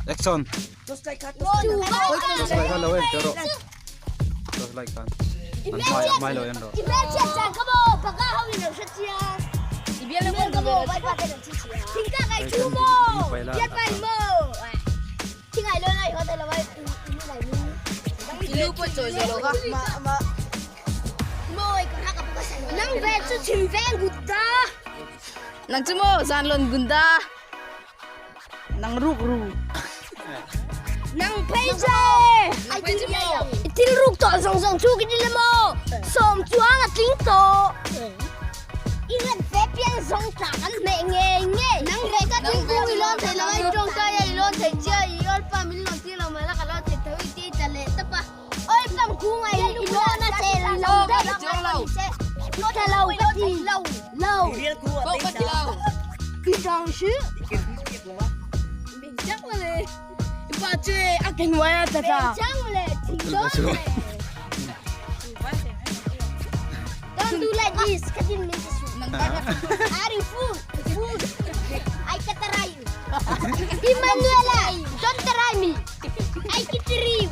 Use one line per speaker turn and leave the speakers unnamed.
Action. Torchlight kha lo en teh rawh. Torchlight khan. An hmai a hmai lo en rawh.
Nang chu maw zan lon gunda. Nang ruk ru.
Nang phei che. Thil ruk tawh zawng zawng chu ka ni maw? Sawm chuang a tling tawh. I ran fe piang zawng tla kan hmeh ngei ngei. Nang ve ka thingkung i lawn thei lo a, i tawngtai a i lawn thei chia, i awlpa min lawn tir lo mai la ka lawn thei tho i ti ta leh tawp a. Oi pam kung ai i lawn a che lo daih. Tha lo ka ti lo. I tawng si. Don't do like this. Katin min ti su. Are you fool? Fool. I katarai you. Emmanuela, don't try me. I kitiri you.